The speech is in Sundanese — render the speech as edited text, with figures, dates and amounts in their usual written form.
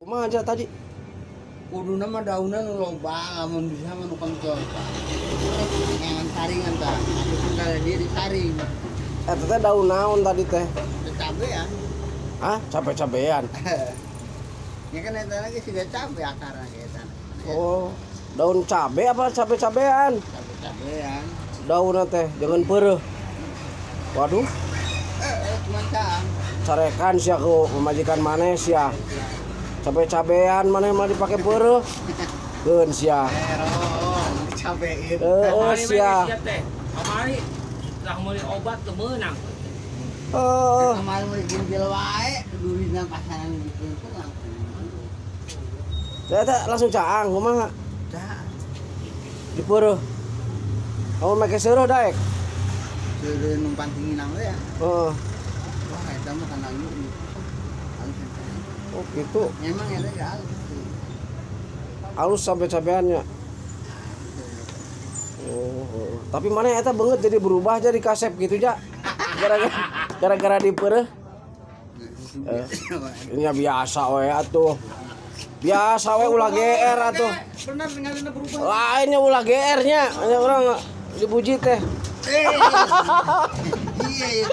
Kumaha aja tadi? Kuduna mah daunna nu loba, lamun bisa mah nu kental, Pak. Ngan saringan tah. Atuh kada dia disaring. Eta teh daun naon tadi teh? Cabean. Hah? Cabe-cabean. Ya kan eta lagi siga cabe akarna ge eta. Oh, daun cabe apa cabe-cabean? Cabe-cabean. Daunna teh jangan peureuh. Waduh, Eh, cuma caang. Carekan sia ku pamajikan maneh sia. Cabe-cabean maneh mah dipake peureuh. Keun sia. Cabein. Heeh sia. Teh. Kamari lah meuli obat teu meunang. Heeh. Kemarin mau ginjal wae, duitna pasangan gitu langsung. Saya teh langsung caang kumaha? Dah, Dipeureuh. Kamu make seureuh daek? Sudah numpan tinggi we ya. Heeh. Wah, eta mah kana lu. Halus eta. Oh, gitu. Memang eta ge halus. Halus cabe-cabeannya. Oh. Tapi mana eta banget jadi berubah jadi kasep gitu ja. Gara-gara dipeureuh. Ini biasa we atuh. Biasa we, ulah GR atuh. Benar ngalina berubah. Lainnya ulah GR nya. Nya urang dipuji teh. Eh, iya.